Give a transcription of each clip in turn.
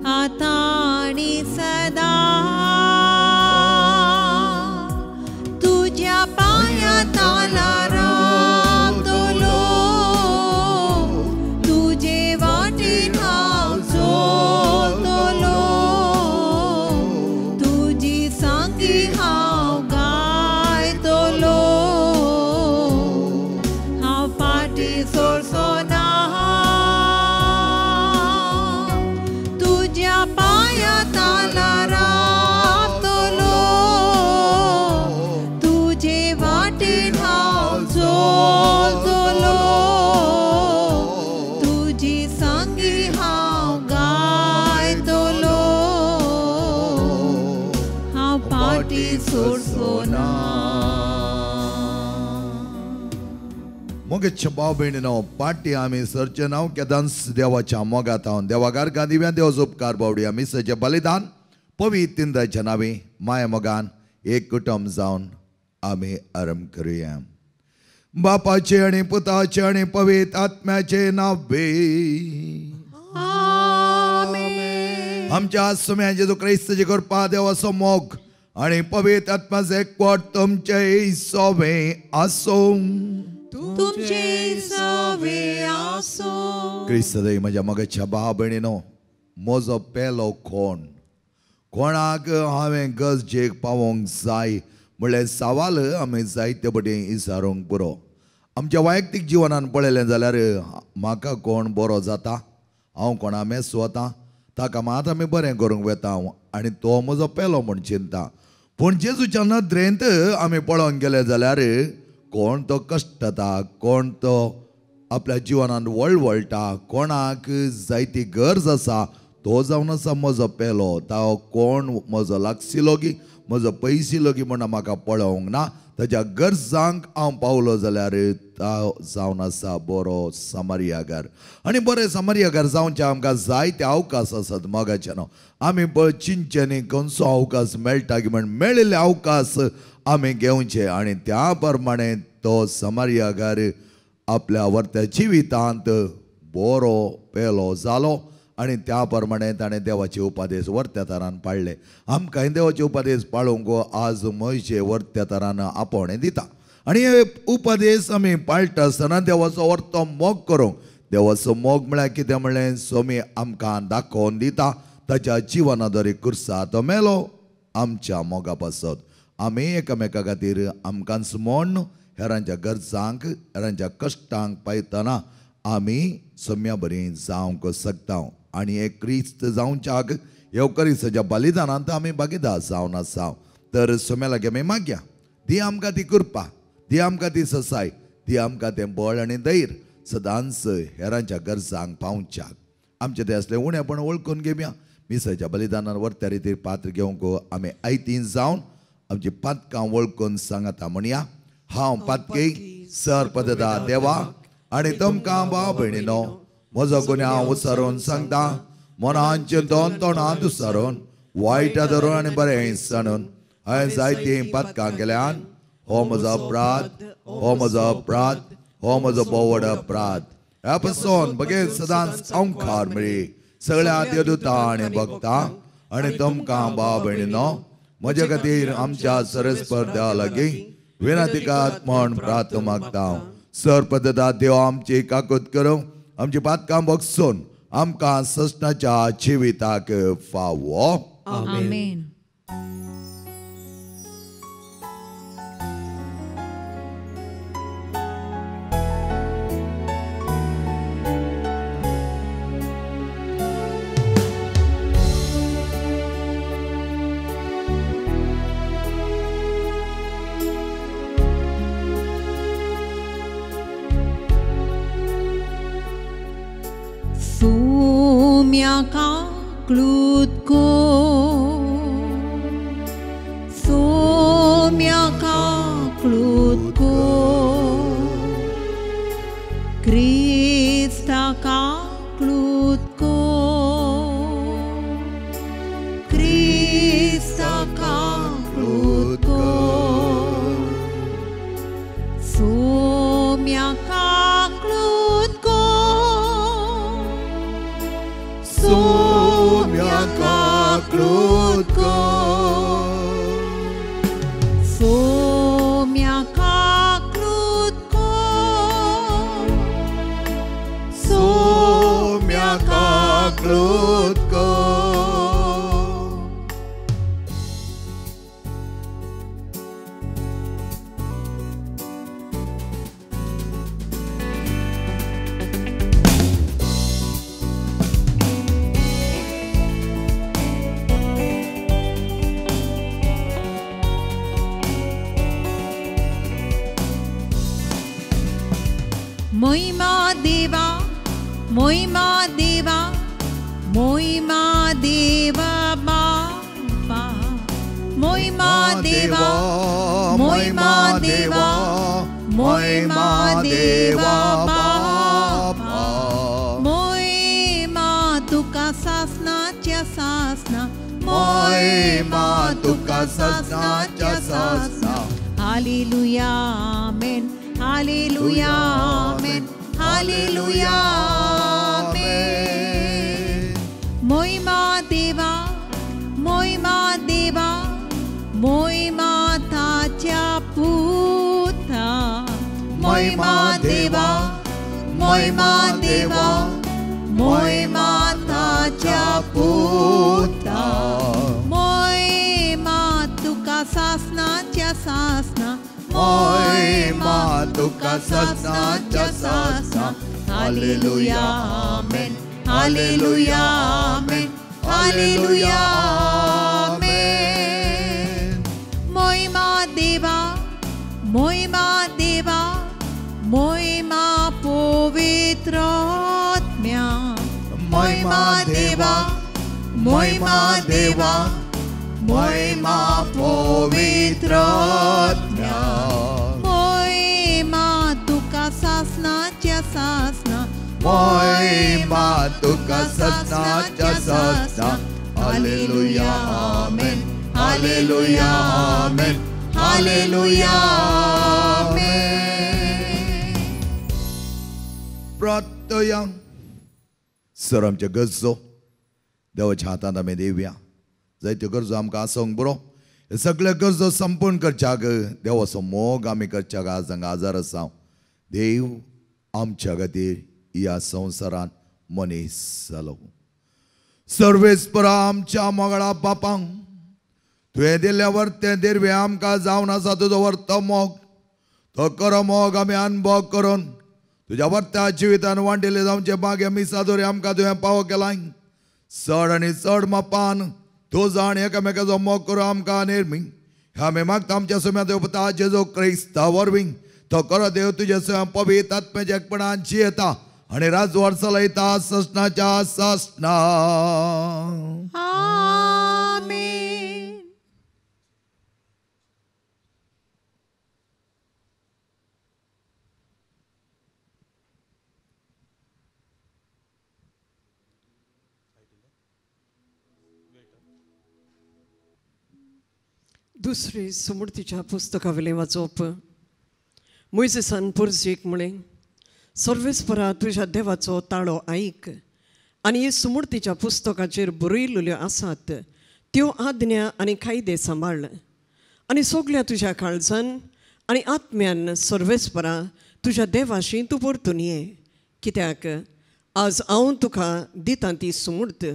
आतां आनी सदां तुज्या पांया ताला रावतलो तुजे वाटेन हांव चलतलो तुजी सांगी हांव गायतलो हांव फाटीं सरचो ना तुज्या पांया ताला रावतलो तुजे वाटेन हांव चलतलो तुजी सांगी हांव गायतलो हांव फाटीं सरचो ना. मोगेच्या भाव भयणीनो पाटी आमी सरचें नांव केदांच देवाच्या मोगात हांव देवागार गांधी देवाचो उपकार बावडया मिसाचें बलिदान पवित्र तिंदाच्या नांवी माया मोगान एक कुटुंब जावन आमी आरंभ करुया. बापाचे आनी पुताचे आनी पवित्र आत्म्याचे नांवे आमेन. आमच्या सुम्या जेजू क्रिस्ताचे कृपा देवाचो मोग आनी पवित्र आत्म्याचें एकवट तुमचें सोवे आसूं. तुमचे सवे आसूं. क्रिस्त दय म्हज्या मोगाच्या भाव भयणीनो म्हजो पेलो कोण कोणाक हांवें गरजेक पावोवंक जाय म्हणल्यार सवाल आमी जायते पटी विचारूंक पुरो. आमच्या वैयक्तीक जिवनान पळयलें जाल्यार म्हाका कोण बरो जाता हांव कोणा मेस वता ताका मात आमी बरें करूंक वेता हांव आनी तो म्हजो पेलो म्हूण चिंता. पूण जेजूच्या नदरेंत आमी पळोवंक गेले जाल्यार कोण तो कश्टता कोण तो आपल्या जिवनांत वळवळटा कोणाक जायती गरज आसा तो जावन आसा म्हजो पेलो. तो कोण म्हजो लागशिलो की म्हजो पयशिलो की म्हूण म्हाका पळोवंक ना ताज्या गरजांक हांव पावलो जाल्यार तो जावन आसा बरो समारियागार. आनी बरे समारियागार जावचे आमकां जायते अवकाश आसात मोगाचे न्हू आमी पळय चिंतच्यांनी खंयचो अवकाश मेळटा की म्हण मेळिल्ले अवकाश आमी घेवचे आनी त्या प्रमाणे तो समारियागार आपल्या वर्त्या जिवितांत बरो पेलो जालो आनी त्या प्रमाणे ताणें देवाचे उपदेश वर्त्या तरान पाळ्ळे. आमकां देवाचे उपदेश पाळूंक आज म्हयचे वर्त्या तरान आपोवणें दिता आनी हे उपदेश आमी पाळटा आसतना देवाचो वर्तो मोग करूंक. देवाचो मोग म्हळ्यार कितें म्हणलें स्वामी आमकां दाखोवन दिता ताच्या जिवना दरे कुर्सा तो मेलो आमच्या मोगा पासत. आमी एकामेका खातीर आमकांच म्हण हेरांच्या गरजांक हेरांच्या कश्टांक पायतना आमी सम्या बरी जावंक शकता आनी एक क्रिस्त जावच्याक येवकरिसाच्या बलिदानांत आमी भागीदार जावन आसा. तर सम्या लागीं आमी मागया दी आमकां ती कृपा दी आमकां ती ससाय दी आमकां तें बळ आनी धैर्य सदांच हेरांच्या गरजांक पावच्याक. आमचें तें असलें उणेपण वळखून घेवया. मिसाच्या बलिदानान वर्त्या रितीर पात्र घेवंक आमी आयतीन जावन आमची पातकां वळखून सांगता म्हणया. हांव पातकी सर पदता देवा आनी तुमकां भाव भयणीनो म्हजो गुन्यांव उसारून सांगता मनान चिंतून तोंडांत उसारून वायट धरून आनी बरें सांडून हांवें जायतीं पातकां केल्यान. हो म्हजो अपराध हो म्हजो अपराध हो म्हजो बोवड अपराध. ह्या पसून बगेर सदांच अंकार मेळी सगळ्या देवदूता आनी भक्ता आनी तुमकां भाव भयणीनो म्हजे खातीर आमच्या सरस्पर देवा लागीं विनंतीकात म्हण प्रार्थना मागता. सर पदता देव आमची काकूत करूं आमची पातकां बगसून आमकां ससनाच्या जिविताक फावो. आमेन. Klutko, Somyaka klutko, Kristaka klutko, Kristaka klutko, Somyaka klutko, Somyaka. काकळूत कर. सोम्या काकळूत कर. सोम्या काकळूत कर. मोहिमा देवा मोहिमा देवा मोहिमा देवा बापा. मोहिमा देवा मोहिमा देवा मोहिमा देवा बापा. मोहिमा तुका सासनाच्या सासना. मोहिमा तुका सासनाच्या सासना. Hallelujah amen. Hallelujah amen. Hallelujah amen. मोहिमा देवा मोहिमा देवा मोहिमा ताच्या पुता. मोहिमा देवा मोहिमा देवा मोहिमा ताच्या पुता. मोहिमा तुका सासनाच्या सासना. मोहिमा तुका सासनाच्या सासना. Hallelujah amen. Hallelujah amen. Hallelujah amen. मोहिमा देवा मोहिमा देवा मोहिमा पवित्र आत्म्या. मोहिमा देवा मोहिमा देवा मोहिमा पवित्र आत्म्या. मोहिमा तुका सासनाच्या सासना. मोहिमा तुका सासनाच्या सासना. Hallelujah amen. Hallelujah amen. Hallelujah amen. प्रार्थया. सर आमच्या गरजो देवाच्या हातांत आमी दिवया. जायत्यो गरजो आमकां आसूंक बरो. हे सगळे गरजो संपूर्ण करच्याक देवाचो मोग आमी करच्याक आज हांगा आजार आसा. देव आमच्या खातीर ह्या संवसारांत मनीस जालो. सर्वेस्परा आमच्या मोगळा बापांक तुवें दिल्ल्या वर्तें देरवें आमकां जावन आसा तुजो वर्तो मोग. तो खरो मोग आमी अनुभव करून तुज्या वर्त्या जिवितान वांटिल्ले जावचे भाग्य मिसादोरी आमकां तुवें पावो केलाय. चड आनी चड मापान तूं जाण एकामेकाचो मोग करून आमकां निर्मी. आमी मागता आमच्या सुम्या देव पुता जेजू क्रिस्ता वरवीं तो खरो देव तुज्या स्वयं पवित्र आत्म्याच्या एकपणान जियेता आनी राजवाड चलयता ससनाच्या ससना. आमेन. दुसरी सुमूर्तीच्या पुस्तकावेलें वाचोवप. मोयजेसान पुर्जेक म्हळें, सर्वेस्परा तुज्या देवाचो ताळो आयक आनी हे सुमूर्तीच्या पुस्तकाचेर बरयल्ल्यो आसात त्यो आज्ञा आनी कायदे सांबाळ आनी सगल्या तुज्या काळजान आनी आत्म्यान सर्वेस्परा तुज्या देवाशी तूं परतून ये. कित्याक आज हांव तुका दितां ती सुमूर्त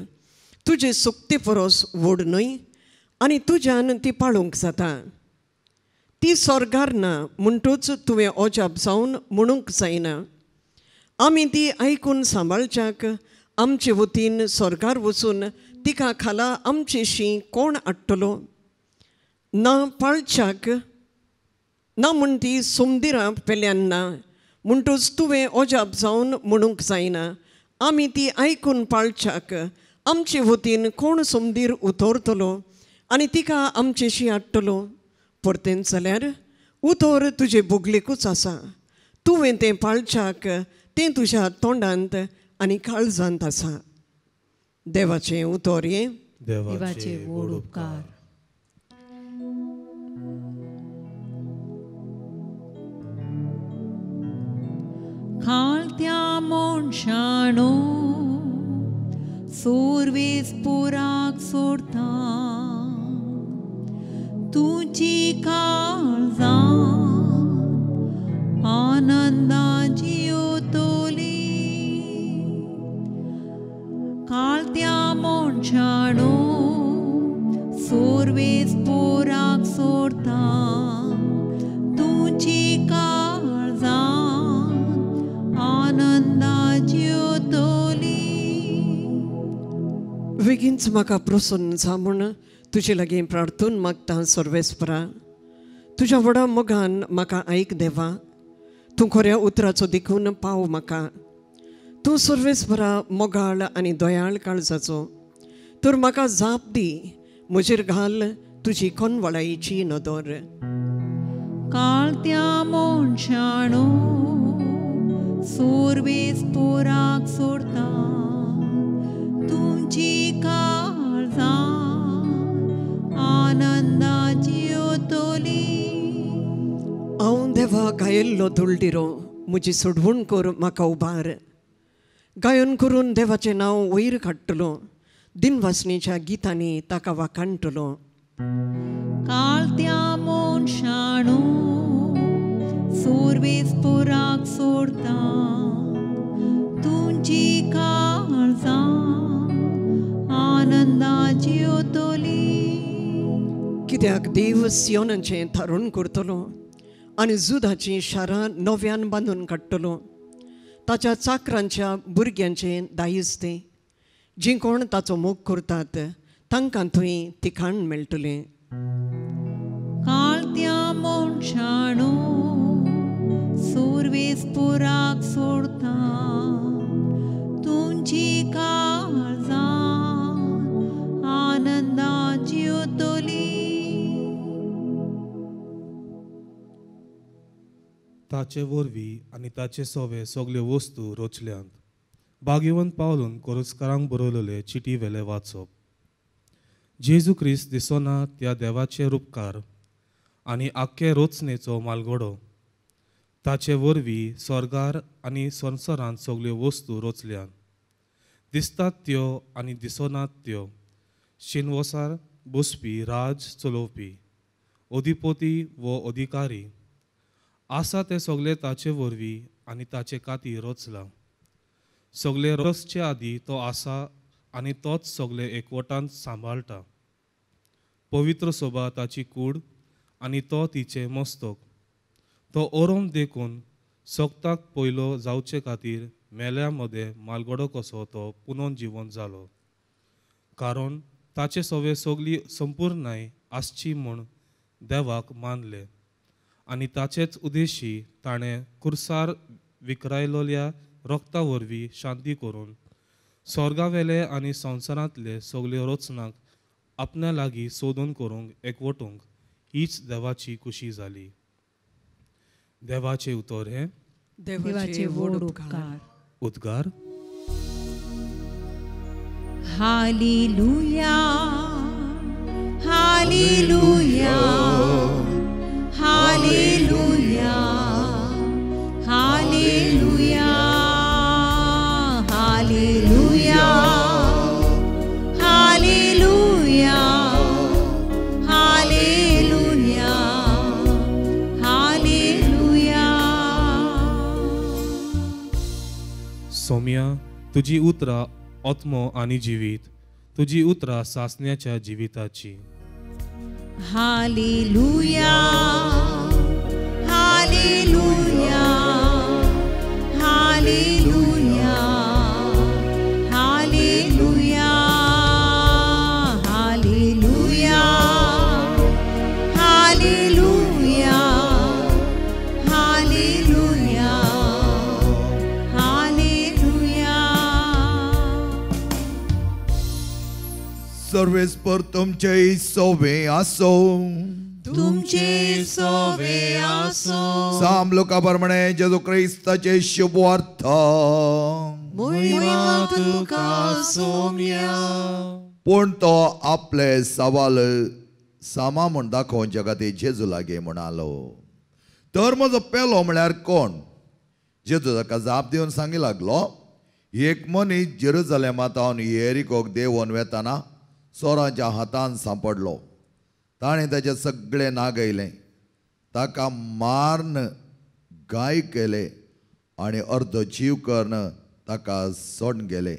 तुजे सक्ते परस व्हड न्हय आनी तुज्यान ती पाळूंक जाता. ती स्वर्गार ना म्हणटूच तुवें अजाप जावन म्हणूंक जायना. आमी ती आयकून सांबाळच्याक आमचे वतीन स्वर्गार वचून तिका खाला आमचेशी कोण हाडटलो? ना पाळच्याक ना म्हूण ती सुमदिरां पेल्यान ना म्हणटूच तुवें अजाप जावन म्हणूंक जायना. आमी ती आयकून पाळच्याक आमचे वतीन कोण सुमदीर उतरतलो आनी तिका आमचेशी हाडटलो? परतेन जाल्यार उतर तुजे बोगलेकूच आसा. तुवें तें पाळच्याक तें तुज्या तोंडांत आनी काळजांत आसा. देवाचें उतर हें. देवाचे व्हड उपकार. खालत्या मनशानो सुर्वेस पुराक सोडता तुजी काळजां आनंदाची ओतोली काळत्या मनशानो सोरवेस पोराक सोडता तुजी काळजां आनंदाची ओतोली. बेगीनच म्हाका प्रसन्न जा म्हूण तुजे लागीं प्रार्थून मागता सर्वेस्परा. तुज्या व्हडा मोगान म्हाका आयक देवा, तूं खऱ्या उतराचो देखून पाव म्हाका. तूं सर्वेस्परा मोगाळ आनी दयाळ काळजाचो, तर म्हाका जाप दी, म्हजेर घाल तुजी कोनवळायेची नदर. काळत्या मनशानो सोरवेस पोराक सोडता तुमची काळजां आनंदाची ओतोली. हांव देवा गायल्लो धुळडिरो, म्हजी सोडवण कर म्हाका उबार. गायन करून देवाचें नांव वयर काडटलो, दिनवासणेच्या गितांनी ताका वाखाणटलो. काळत्या मनशानो सोरवेस पोराक सोडता तुमची काळजां आनंदाची ओतोली. कित्याक देव सियोनाचें थारून करतलो आनी जुदाचीं शारां नव्यान बांदून काडटलो. ताच्या चाकरांच्या भुरग्यांचें दायज तें, जीं कोण ताचो मोग करतात तांकां थंय तिखाण मेळटलें. काळत्या मनशानो सोरवेस पोराक सोडता तुमची काळजां आनंदाची ओतोली. ताचे वरवीं आनी ताचे सोवे सगल्यो वस्तू रचल्यात. भाग्यवंत पावलून कोरस्कारांक बरयलेले चिटी वेले वाचप. जेजू क्रिस्त दिसना त्या देवाचे रुपकार आनी आख्खे रचनेचो मालगडो. ताचे वरवीं स्वर्गार आनी संवसारांत सगल्यो वस्तू रचल्यात, दिसतात त्यो आनी दिसनात त्यो, शिनवसार बसपी, राज चलोवपी, अधिपती वो अधिकारी आसा ते सगळे ताचे वरवीं आनी ताचे खातीर रचलां. सगळे रचचे आदीं तो आसा आनी तोच सगळे एकवटान सांबाळटा. पवित्र सोबा ताची कूड आनी तो तिचें मस्तक. तो ओरोम देखून सोगताक पयलो जावचे खातीर मेल्या मदें मालगडो कसो तो पुनोन जिवन जालो. कारण ताचे सवे सगळी संपूर्णाय आसची म्हूण देवाक मानले आनी ताचेच उद्देशी ताणें कुर्सार विकरायलोल्या रोगता वरवीं शांती करून स्वर्गावेले आनी संवसारांतले सगळे रचनाक आपल्या लागीं सोदून करूंक एकवटूंक हीच देवाची खुशी जाली. देवाचें उतर हें देवाचे व्हड उपकार. उद्गार. Hallelujah hallelujah hallelujah hallelujah hallelujah hallelujah hallelujah hallelujah. Soumya, तुजी उतरां आत्मो आनी जिवीत, तुजी उतरां सासण्याच्या जिविताची. Hallelujah hallelujah hallelujah hallelujah hallelujah hallelujah hallelujah hallelujah. सर्वेस्पर तुमचे सोवे आसो, तुमचे सोवे आसो. साम लोका प्रमाणे जेजू क्रिस्ताचे शुभवार्थ. महिमा तुका सोम्या. पूण तो आपले सवाल सामा म्हूण दाखोवच्या खातीर जेजू लागीं म्हणालो, तर म्हजो पेलो म्हळ्यार कोण? जेजू ताका जाप दिवन सांगी लागलो, एक मनीस जेरुजलेमांत येरिकोक देंवोन वेताना चोराच्या हातान सांपडलो. ताणें ताचें सगळें नागयलें, ताका मारून गाय केले आनी अर्दो जीव करून ताका सोडून गेले.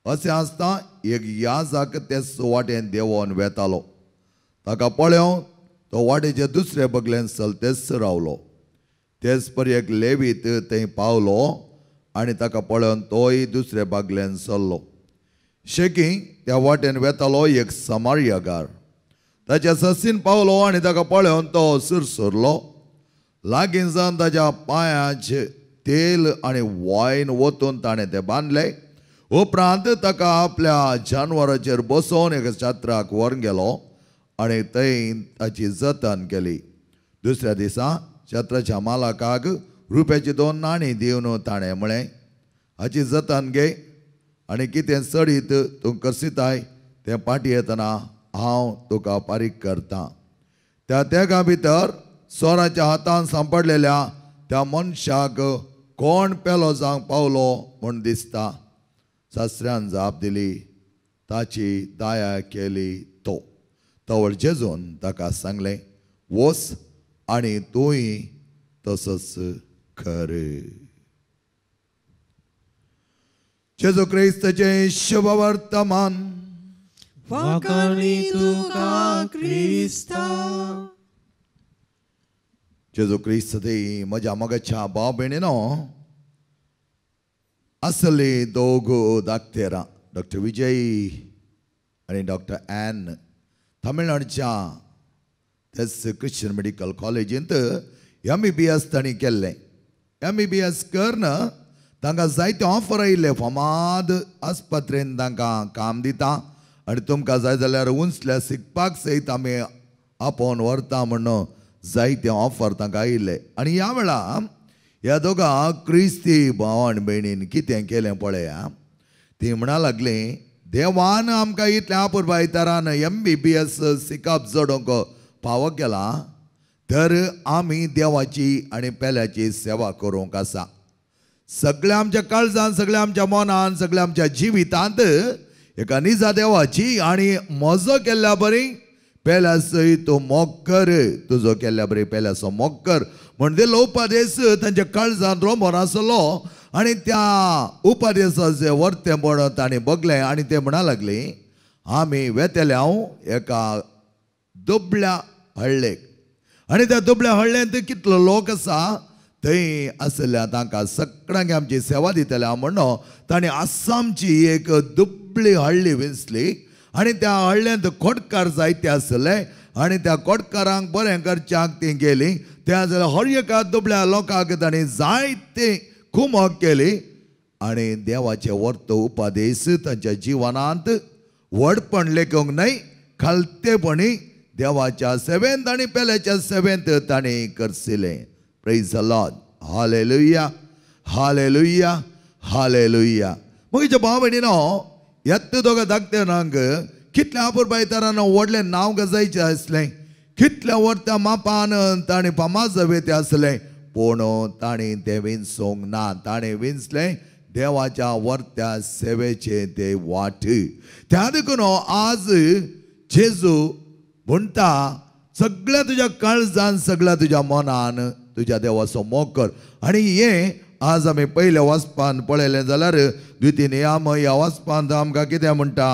अशें आसता एक याजाक ते वाटेन देंवोन वेतालो. ताका पळोवन तो वाटेचे दुसरे बगलेन चलतेच रावलो. तेच परी एक लेवीत थंय पावलो आनी ताका पळोवन तोय दुसरे बागल्यान सरलो. शेकी त्या वाटेन वेतालो एक समार्यागार. ताच्या ससीन पावलो आनी ताका पळोवन तो सुरसुरलो. लागीं जावन ताच्या पांयाचें तेल आनी वायन ओतून ताणें तें बांदलें. उपरांत ताका आपल्या जानवराचेर बसोवन एका छात्राक व्हरून गेलो आनी थंय ताची जतन केली. दुसऱ्या दिसा छात्राच्या मालकाक रुपयाची 2 नाणीं दिवन ताणें म्हळें, हाची जतन घे आनी कितें चडीत तूं करसिताय तें पाटी येतना हांव तुका फारीक करतां. त्या तेगा भितर चोराच्या हातान सांपडलेल्या त्या मनशाक कोण पेलो जावंक पावलो म्हूण दिसता. सासऱ्यान जाप दिली, ताची दया केली तो. तवळ जेजून ताका सांगलें, वच आनी तूंय तसोच कर. जेजू क्रिस्ताचें शुभवर्तमान. वाखाणी तुका क्रिस्ता. जेजू क्रिस्त ती म्हज्या मोगाच्या भाव भयणीनो, आसली दोग दाक्तेरां, डॉक्टर विजय आनी डॉक्टर एन, तमिळनाडच्या तेच क्रिश्चन मेडिकल कॉलेजींत MBBS तांणी केल्लें. MBBS करून तांकां जायते ऑफर आयिल्ले. फामाद आस्पत्रेन तांकां काम दिता आनी तुमकां जाय जाल्यार उंचल्या शिकपाक सयत आमी आपोवन व्हरता म्हूण जायते ऑफर तांकां आयिल्ले. आनी ह्या वेळा ह्या दोगां क्रिस्ती भाव आनी भयणीन कितें केलें पळया. ती म्हणा लागली, देवान आमकां इतलें आपुरबायतारान MBBS शिकप जोडूंक फावो केलां, तर आमी देवाची आनी पेल्याची सेवा करूंक आसा. सगळ्या आमच्या काळजान, सगळ्या आमच्या मनान, सगळ्या आमच्या जिवितांत एका निजा देवाची आनी म्हजो केल्ल्या बरी पेल्या सयत तूं मोग कर, तुजो केल्ल्या बरी पेल्याचो मोग कर म्हण दिलो उपदेश तांच्या काळजान रोमोन आसलो. आनी त्या उपदेशाचें वर्तेंपण तांणी बगलें आनी ते म्हणा लागली, आमी वेतले हांव एका दुबळ्या हळ्ळेक आनी त्या दुबळ्या हळ्ळेंत कितलो लोक आसा थंय आसल्या तांकां सगळ्यांक आमची सेवा दितले हांव म्हणून तांणी आसामची एक दुबळी हळ्ळी विंचली आनी त्या हळ्ळेंत खोटकार जायते आसले आनी त्या खोटकारांक बरें करच्याक ती गेली. त्या जाल्यार हर एका दुबळ्या लोकांक तांणी जायते कुमक केली आनी देवाचे वर्त उपदेश तांच्या जिवनांत व्हडपण लेखूंक न्हय, खालतेपणी देवाच्या सेवेंत आनी पेल्याच्या सेवेंत तांणी करसिलें. Praise the Lord. Hallelujah, hallelujah, hallelujah. म्हज्या भाव भयणीनो, येत्त दोगां धाकट्यांक कितल्या आपुरबायतारान व्हडलें नांव गजायचें आसलें, कितल्या व्हडल्या मापान ताणें फामाद जावं आसलें, पूण ताणें तें विंचूंक ना. ताणें विंचलें देवाच्या वर्त्या सेवेचें ते वाट. त्या देखून आज जेजू म्हणटा, सगळ्या तुज्या काळजान, सगळ्या तुज्या मनान तुज्या देवाचो मोग कर. आनी हें आज आमी पयल्या वाचपान पळयलें जाल्यार द्वितीय नियम ह्या वाचपान आमकां कितें म्हणटा,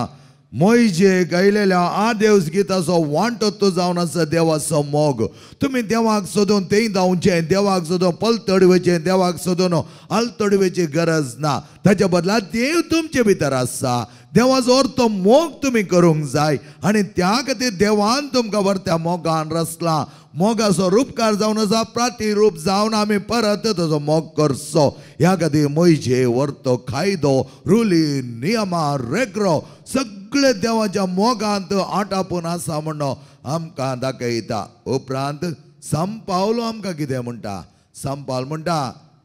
मोयजे गायलेल्या आदेवस गिताचो वांटो तूं जावन आसा देवाचो मोग. तुमी देवाक सोदून थंय धांवचें, देवाक सोदून पलतड वयचें, देवाक सोदून आलतड वयची गरज ना. ताच्या बदला देव तुमचे भितर आसा. देवाचो अर्थ मोग तुमी करूंक जाय आनी त्या खातीर देवान तुमकां व्हरत्या मोगान रचला. मोगाचो रुपकार जावन आसा, प्रतिरूप जावन आमी परत ताचो मोग करचो. ह्या खातीर मोयजे व्हरतो कायदो, रुली, नियमां, रेग्रो सगळे देवाच्या मोगांत आटापून आसा म्हणून आमकां दाखयता. उपरांत संपावलो आमकां कितें म्हणटा, संपावल म्हणटा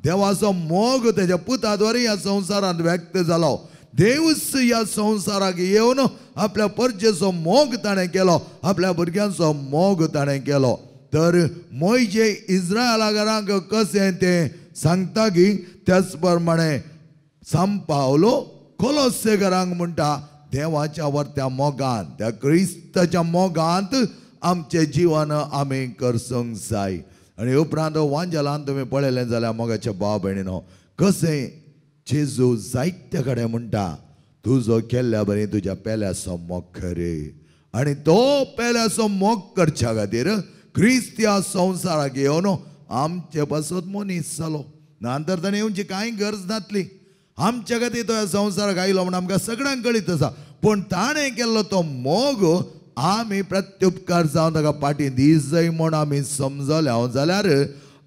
देवाचो मोग तेज्या पुता द्वारे ह्या संवसारांत व्यक्त जालो. देवूच ह्या संवसाराक येवन आपल्या परजेचो मोग ताणें केलो, आपल्या भुरग्यांचो मोग ताणें केलो. तर मोयजे इस्रायलागारांक कशें तें सांगता की त्याच प्रमाणे संपावलो कोलोसेगरांक म्हणटा देवाच्या वरत्या मोगान, त्या क्रिस्ताच्या मोगांत आमचें जिवन आमी करसूंक जाय. आनी उपरांत वांजेलान तुमी पळयलें जाल्यार मोगाच्या भाव भयणीनो कशें जेजू जायत्या कडेन म्हणटा तुजो केल्ल्या बरी तुज्या पेल्याचो मोग कर. आनी तो पेल्याचो मोग करच्या खातीर क्रिस्त ह्या संवसाराक येवन आमचे पासत मनीस जालो. ना तर ताणें येवची कांय गरज नासली. आमच्या खातीर तो ह्या संवसाराक आयलो म्हूण आमकां सगळ्यांक कळीत आसा. पूण ताणें केल्लो तो मोग आमी प्रत्युपकार जावन ताका फाटीं दीस जाय म्हूण आमी समजले हांव जाल्यार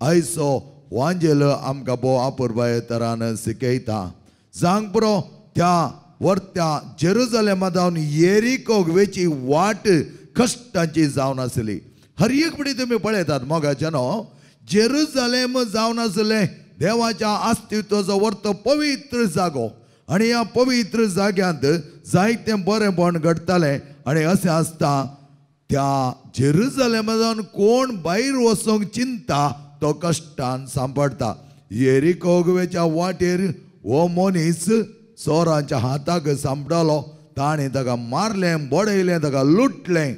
आयचो वांजेल आमकां भोव अपुरबाये तरान शिकयता. जावंक पुरो त्या वरत्या जेरुजलेमा जावन येरिकोक वेची वाट कश्टांची जावन आसली. हर एक पडी तुमी पळयतात मोगाचे न्हू, जेरुजलेम जावन आसलें देवाच्या अस्तित्वाचो वरतो पवित्र जागो. आनी ह्या पवित्र जाग्यांत जायतें बरेंपण घडटालें. आनी अशें आसता त्या जेरुजलेमा जावन कोण भायर वचूंक चिंता तो कश्टान सांपडटा. येरिकोक वेच्या वाटेर हो मनीस चोरांच्या हाताक सांपडलो. ताणें ताका मारलें, बडयलें, ताका लुटलें.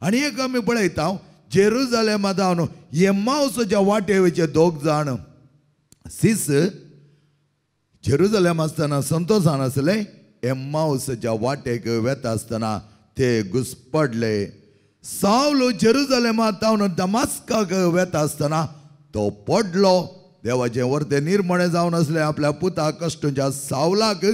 आनी एक आमी पळयता जेरुजलेमा जावन एम्मावसाच्या वाटेवचे दोग जाण सीस जेरुजलेम आसतना संतोसान आसले. एम्मावसाच्या वाटेक वेता आसतना ते घुसपडले. सावलो जेरुजलेमा जावन दमास्काक वेता आसतना तो पडलो. देवाचें वरतें निर्मणें जावन आसलें आपल्या पुताक कश्टूच्या सावलाक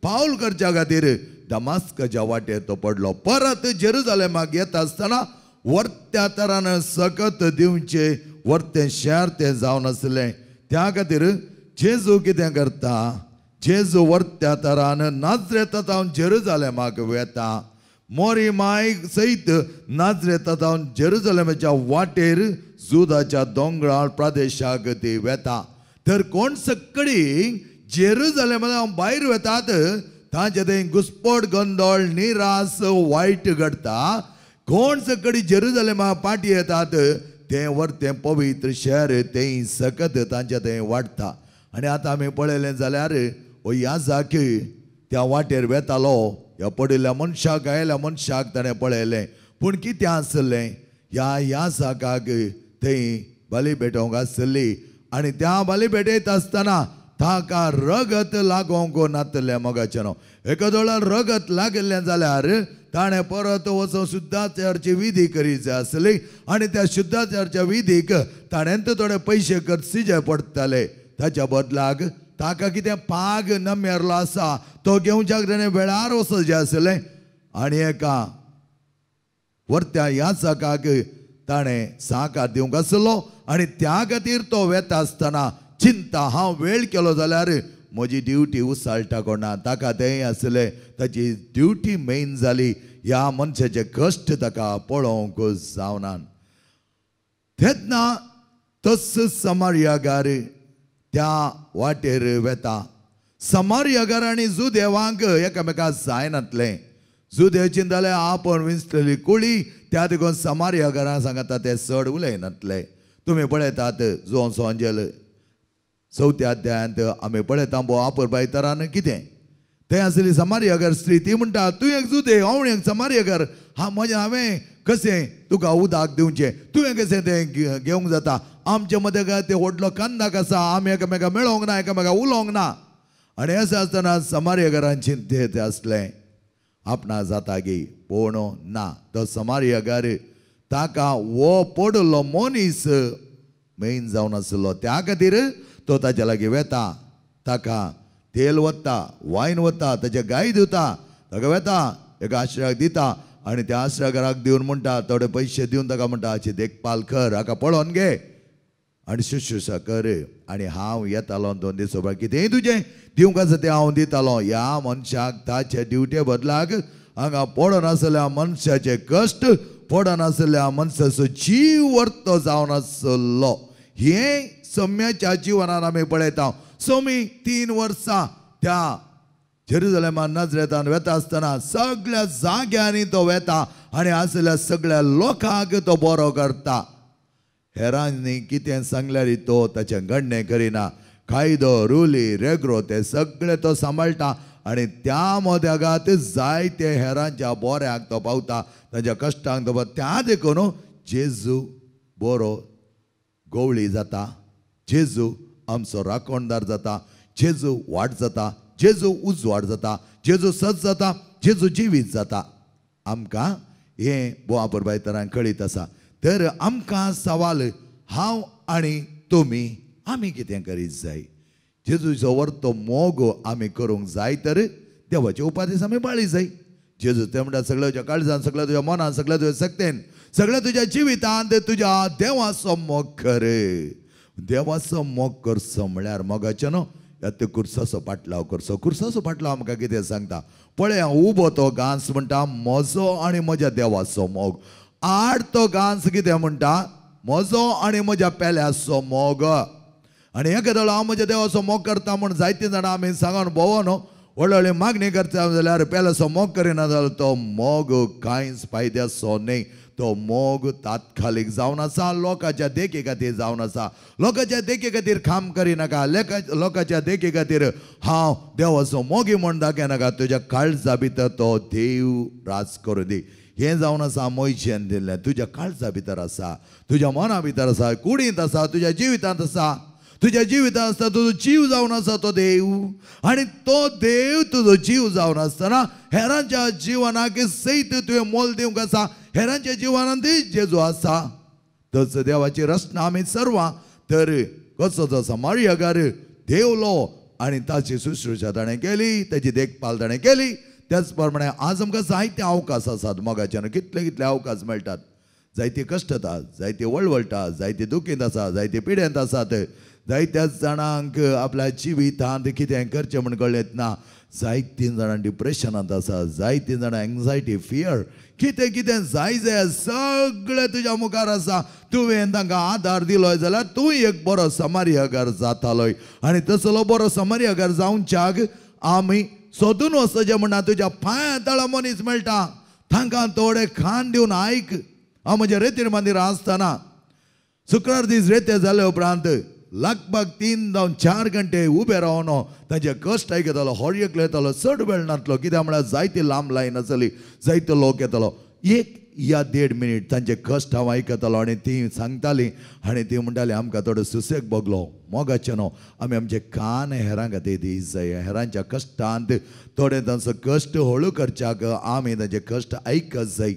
पावल करच्या खातीर दमास्काच्या वाटेर तो पडलो. परत जेरुजलेमाक येता आसतना वरत्या तरान सकत दिवचें वरतें शहर तें जावन आसलें. त्या खातीर जेजू कितें करता, जेजू वरत्या तरान नाजरेता जावन जेरुजलेमाक वेता. मोरी माय सयत नाजरेता जावन जेरुजलेमाच्या वाटेर जुदाच्या दोंगराळ प्रदेशाक ती वेता. तर कोण सगळी जेरुजलेमा जावन भायर वेतात तांचे थंय घुसपट, गोंदळ, निरास, वायट घडटा. कोण सगळी जेरुजलेमा पाटी येतात तें वरतें पवित्र शहर तें सकत तांचे थंय वाडटा. आनी आतां आमी पळयलें जाल्यार हो याजाक त्या वाटेर वेतालो. ह्या पडिल्ल्या मनशाक, आयल्या मनशाक ताणें पळयलें. पूण कितें आसलें, ह्या याजाकाक थंय बली भेटोवंक आसली. आनी त्या बली भेटयत आसतना ताका रगत लागोवंक नातलें. मोगाचें न्हू, एका दोळ्यार रगत लागिल्लें जाल्यार ताणें परत वचून शुद्धाचारची विधी करी जाय आसली. आनी त्या शुद्धाचारच्या विधीक ताणें थोडे पयशे खर्चिचे पडटाले. ताच्या बदलाक ताका कितें पाग नमेरलो आसा तो घेवच्याक ताणें वेळार वचचें आसलें. आनी एका वरत्या याचकाक ताणें साकार दिवंक आसलो. आनी त्या खातीर तो वेता आसतना चिंता, हांव वेळ केलो जाल्यार म्हजी ड्युटी उसाळटा कोणा. ताका तेंय आसलें, ताची ड्युटी मेन जाली. ह्या मनशाचे कश्ट ताका पळोवंक जावना. तेन्ना तस समार्यागार त्या वाटेर वेता. समार्यागार आनी जुदेवांक एकामेका जायनातलें. जुदेव चिंताले आपण विंचलेली कुळी, त्या देखून समार्यागारां सांगता ते चड उलयनातले. तुमी पळयतात जुवांव सोंजेल चवथ्या अध्यायांत आमी पळयता भोव अपुरबाय तरान कितें थंय आसली समार्यागर स्त्री. ती म्हणटा तूं एक जुदेव, हांव एक समार्यागर, हा म्हजें हांवें कशें तुका उदक दिवचें, तुवें कशें तें घेवंक जाता. आमचे मदें काय तें व्हडलो कंदाक आसा, आमी एकामेका मेळोंक ना, एकामेका उलोवंक ना. आनी अशें आसतना समार्यागरान चिंतेत आसलें आपणा जाता गी, पूण ना. तो समार्यागर ताका हो पडिल्लो मनीस मेन जावन आसलो. त्या खातीर तो ताच्या लागीं वेता, ताका तेल वता, वायन वता, ताचे गाय दिता, ताका वेता एका आश्रयाक दिता. आनी त्या आश्रयाघराक दिवन म्हणटा थोडे पयशे दिवन ताका म्हणटा हाची देखभाल कर, हाका पळोवन घे आनी शुश्रूषा कर. आनी हांव येतालो 2 दीस उपरांत कितेंय तुजें दिवंक आसा तें हांव दितालो. ह्या मनशाक ताचे ड्युटे बदलाक हांगा पडोन आसल्या मनशाचे कश्ट, पडोन आसल्या मनशाचो जीव वर्तो जावन आसलो. हें सम्याच्या जिवनान आमी पळयता. सोमी 3 वर्सां त्या जेरुजलेमा नजरेतान वेता आसतना सगळ्या जाग्यांनी तो वेता आनी आसल्या सगळ्या लोकांक तो बरो करता. हेरांनी कितें सांगल्यार तो ताचें गणणें करिना. कायदो, रुली, रेग्रो ते सगळे तो सांबाळटा. आनी त्या मोद्यागात जायते हेरांच्या बोऱ्याक तो पावता, तांच्या कश्टांक तो पावता. त्या देखून जेजू बरो गवळी जाता, जेजू आमचो राखणदार जाता, जेजू वाट जाता, जेजू उजवाड जाता, जेजू सत जाता, जेजू जिवीत जाता. आमकां हें बोवा परबायतरान कळीत आसा. तर आमकां सवाल हांव आनी तुमी आमी कितें करीत जाय? जेजूचो वर्तो मोग आमी करूंक जाय तर देवाचे उपादेश आमी पाळी जाय. जेजू ते म्हणटा सगळ्या तुज्या काळजान, सगळ्या तुज्या मनान, सगळ्या तुज्या शक्तेन, सगळ्या तुज्या जिवितांत तुज्या देवाचो मोग कर. देवाचो मोग करचो म्हळ्यार मोगाचें न्हू ह्या ते कुर्साचो पाटलाव करचो. कुर्साचो पाटलाव आमकां कितें सांगता पळय, उबो तो घांस म्हणटा म्हजो आनी म्हज्या देवाचो मोग. आड तो घांस कितें म्हणटा म्हजो आनी म्हज्या पेल्याचो मोग. आनी एका हांव म्हज्या देवाचो मोग करता म्हूण जायतीं जाणां आमी सांगून भोंवो न्हू, व्हडली व्हडली मागणी करता जाल्यार पेल्याचो मोग करिना जाल्यार तो मोग कांयच फायद्याचो न्ही. तो मोग तात्कालीक जावन आसा, लोकांच्या देखी खातीर जावन आसा. लोकांच्या देखी खातीर काम करिनाका, लोकांच्या देखी खातीर हांव देवाचो मोगी म्हूण दाखयनाका. तुज्या काळजा भितर तो देव राज करूं दी. हें जावन आसा मोयशेन दिल्लें, तुज्या काळजा भितर आसा, तुज्या मना भितर आसा, कुडींत आसा, तुज्या जिवितांत आसा. तुज्या जिवितांत आसता तुजो जीव जावन आसा तो देव, आनी तो देव तुजो जीव जावन आसतना हेरांच्या जिवनाक सयत तुवें मोल दिवंक आसा. हेरांच्या जिवनांत जेजू आसा. तच देवाची रचना आमी सर्वां. तर कसो तो समार्यगार देवलो आनी ताची शुश्रूषा ताणें केली, ताची देखभाल ताणें केली. त्याच प्रमाणे आज आमकां जायते अवकाश आसात मोगाच्यान, कितले कितले अवकाश मेळटात. जायते कश्टता, जायते वळवळटा, जायते दुखींत आसा, जायते पिडेंत आसात. जायत्या जाणांक आपल्या जिवितांत कितें करचें म्हूण कळ्ळेंच ना. जायतीं जाणां डिप्रेशनांत आसा, जायतीं जाणां एंग्जायटी, फियर, कितें कितें जाय जाय सगळें तुज्या मुखार आसा. तुवें तांकां आदार दिलो जाल्यार तूं एक बरो समार्यगार जातालोय. आनी तसलो बरो समार्यगार जावच्याक आमी सोदून वचचें म्हणटा तुज्या पांया तळा मनीस मेळटा, तांकां थोडे खाण दिवन आयक. हांव म्हज्या रेतीर मंदिरां आसतना शुक्रार दीस रेते जाले उपरांत लगभग 3 जावन 4 घंटे उबे रावन ताजे कश्ट आयकतालो, हर एकलो येतालो, चड वेळ नासलो कित्याक म्हळ्यार जायती लांब लायन आसली, जायतो लोक येतालो. 1 या 1.5 मिनीट तांचे कश्ट हांव आयकतालो आनी ती सांगताली आनी ती म्हणटाली आमकां थोडो सुसेग भोगलो मोगाचें न्हू, आमी आमचे कान हेरां खातीर दीत जाय. हेरांच्या कश्टांत थोडे तांचो कश्ट हळू करच्याक आमी तांचे कश्ट आयकत जाय.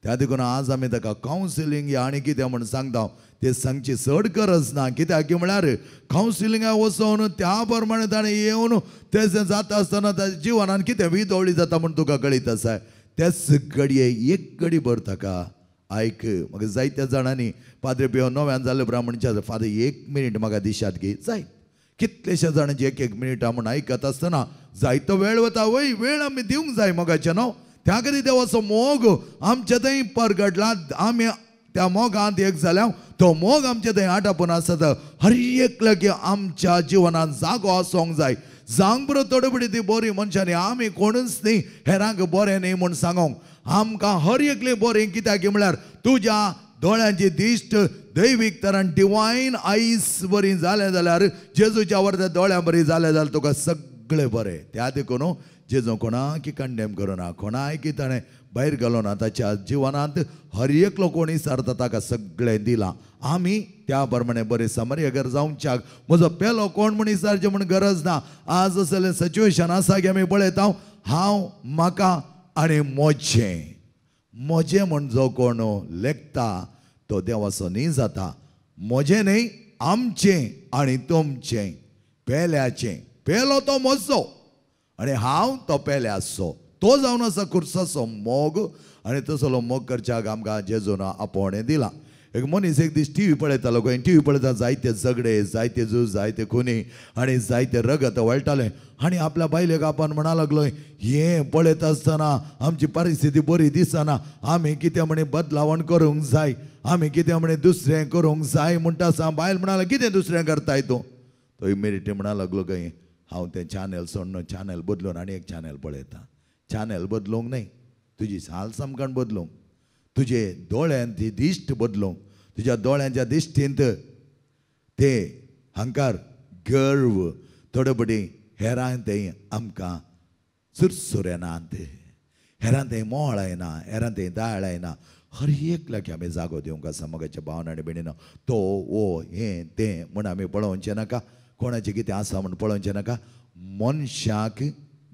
त्या देखून आज आमी ताका कावन्सिलींग या आनी कितें म्हूण सांगता ते सांगची चड गरज ना. कित्याक म्हळ्यार कावन्सिलिंगाक वचून त्या प्रमाणे ताणें येवन तें जाता आसतना ताच्या जिवनान कितें विदोळी जाता म्हूण तुका कळीत आसा. तेच घडये एक घडी भर ताका आयक. म्हाका जायत्या जाणांनी पाद्रे पियो नव्यान जाले उपरांत म्हणचे फादर 1 मिनीट म्हाका दिशात घे. जाय कितलेशे जाणांची 1 मिनिटां म्हूण आयकत आसतना जायतो वेळ वता. वय वेळ आमी दिवंक जाय मोगाचें न्हू. त्या खातीर देवाचो मोग आमच्या थंय परगटला. आमी त्या मोगांत एक जाल्या तो मोग आमच्या थंय आटापून आसता. हर एकलो की आमच्या जिवनांत जागो आसूंक जाय. जावंक बरो थोडे पडी ती बरी मनशांनी आमी कोणूच न्ही हेरांक बरें न्ही म्हूण सांगोंक. आमकां हर एकले बरें कित्याक म्हळ्यार तुज्या दोळ्यांची दिश्ट दैवीक तरान डिवायन आयस बरी जालें जाल्यार जेजूच्या वर्त्या दोळ्यां बरी जालें जाल्यार तुका सगळें बरें. त्या देखून जेजू कोणाक कंडेम करुना, कोणाक ताणें भायर घालो ना. ताच्या जिवनांत हर एकलो कोण विचारता ताका सगळें दिलां. आमी त्या प्रमाणे बरें समार्यगर जावच्याक म्हजो पेलो कोण म्हूण विचारचें म्हूण गरज ना. आज असलें सिच्युएशन आसा की आमी पळयता हांव, म्हाका आनी म्हजें म्हजें म्हूण जो कोण लेखता तो देवाचो न्ही जाता. म्हजें न्ही, आमचें आनी तुमचें, पेल्याचें. पेलो तो म्हजो आनी हांव तो पेल्याचो. तो जावन आसा खुर्साचो मोग. आनी तसलो मोग करच्याक आमकां जेजून आपोवणें दिलां. एक मनीस एक दीस टीव्ही पळयतालो खंय, टीव्ही पळयता जायते झगडे, जायते झूज, जायते खुनी आनी जायते रगत वळटालें. आनी आपल्या बायलेक आपण म्हणा लागलो हें पळयता आसतना आमची परिस्थिती बरी दिसना, आमी कितें म्हणे बदलावण करूंक जाय, आमी कितें म्हणे दुसरें करूंक जाय म्हणटा आसा. बायल म्हणाला कितें दुसरें करताय तूं? तो इमिडिएटली म्हणा लागलो खंय हांव तें चॅनल सोडून चॅनल बदलून आनी एक चॅनल पळयता. चॅनल बदलूंक न्हय, तुजी साल सामकान बदलूंक, तुजे दोळ्यांची दिश्ट बदलूंक, तुज्या दोळ्यांच्या दिश्टींत ते हंकार, गर्व, थोडे पटी हेरां ते आमकां सुरसुरे नात, हेरां थंय मोळ येना, हेरां थंय दाळ येना. हर एकल्याक आमी जागो दिवंक आसा मोगाच्या भावना आनी भयणीनो. तो ओ हें तें म्हूण आमी पळोवचें नाका, कोणाचें कितें आसा म्हूण पळोवचें नाका. मनशाक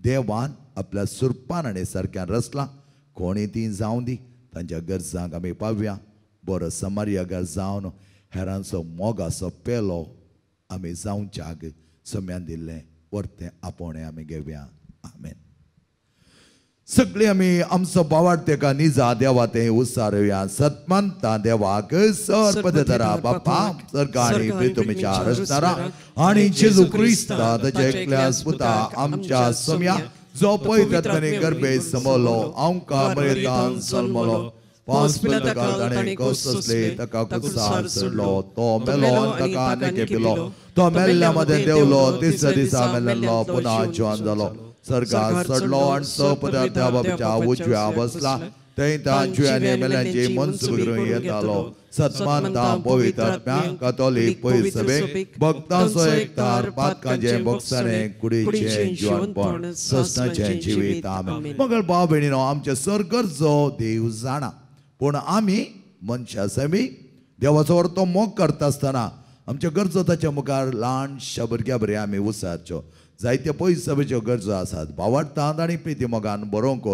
देवान आपल्या सुरपान आनी सारक्यान रचलां. कोणी ती जावं दी, तांच्या गरजांक आमी पावया. बरो समार्यागार जावन हेरांचो मोगाचो पेलो आमी जावच्याक सम्यान दिल्लें परतें आपोवणें आमी घेवया. आमेन. सगळीं आमी आमचो बावाड तेका निजा देवा तें उसारुया. सतमानता देवाक सर्पदरा बापा सरकारी प्रितुमीच्या रचणारा आनी जेजू क्रिस्ता ताच्या एकल्या पुता आमच्या सम्या जो पवित्र गर्भे समलो आमकां मरेतान जल्मलो. पांच पिलाताका ताणें कसले ताका कुसार सोडलो. तो मेलो आनी ताका आनी केपिलो. तो मेल्ल्या मदें देवलो, तिसऱ्या दिसा मेल्लो पुन्हा जिवन जालो. सरकार चडलो आनी सपदार त्या बाबाच्या उजव्या बसला. थंय तांची मेल्यांची मनसुबी करून येतालो. सत्मानता पवित्र आत्म्या कातोलीक पयसभेक भक्तांचो एकतार पातकांचें बोगसाणें कुडीचें जिवनपण ससनाचें जिवीत. आमेन. मगळ भाव भयणीनो, आमचे सरगरजो देव जाणा, पूण आमी मनशां समी देवाचो तो मोग करता आसतना आमच्यो गरजो ताच्या मुखार ल्हानशा भुरग्या बरें आमी उसारच्यो. जायत्यो पयसभेच्यो गरजो आसात. भावार्थांत आनी प्रिती मोगान बरोवंक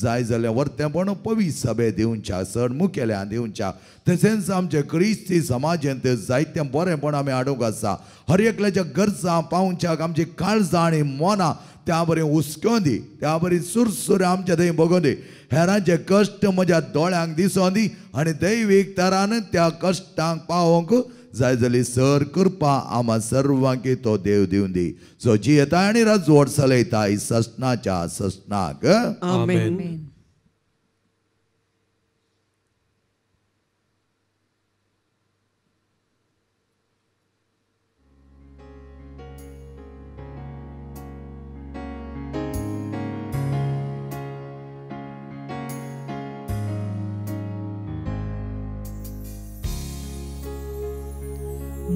जाय जाल्यार वर्तेपण पवी सभे दिवच्या, चड मुखेल्यान दिवच्या. तशेंच आमचे क्रिस्ती समाजेंत जायतें बरेंपण आमी हाडूंक आसा. हर एकल्याच्या गरजां पावच्याक आमची काळजां आनी मनां त्या बरी हुसक्यो दी, त्या बरी सुरसुरे आमच्या थंय भोगोवन दी. हेरांचे कश्ट म्हज्या दोळ्यांक दिसोन दी आनी दैवीक तरान त्या कश्टांक पावोवंक जाय जाली सर कृपा आमा सर्वांकी तो देव दिवन दी. जो जियेता आनी राजवट चलयता ससनाच्या ससनाक. आमेन.